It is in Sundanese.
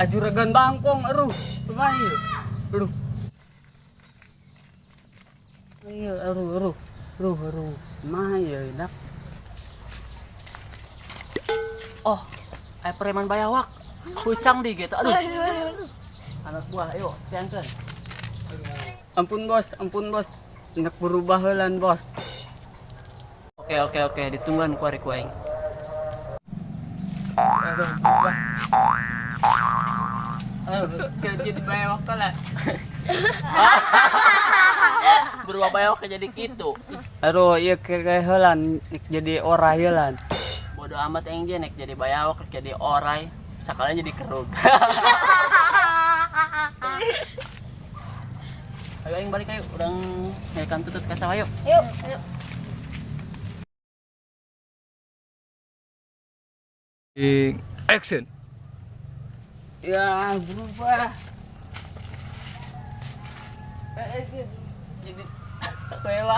Juragan bangkong, aduh. Kumaha ieu? Aduh. Iya, aduh, aduh. Aduh, aduh. Kumaha ieu, dak? Oh, aya preman bayawak. Kucang di gitu. Aduh. Anak buah, ayo, teangkeun. Ampun bos, ampun bos. Hendak berubah heulan bos. Oke, ditungguan ku ari ku aing. Aduh, berubah. Aduh, kayak jadi bayawak lah. Berubah bayawak jadi kitu. Aduh, iya kayak heulan jadi orai heulan. Bodoh amat aing ge nek jadi bayawak, nek jadi orai, sakalian jadi kerug. Ayo aing balik ayo, urang nyekan tutut ka sawah yuk. Yuk, yuk. Action. Ya, berubah. Eh, eh, jadi bayawak.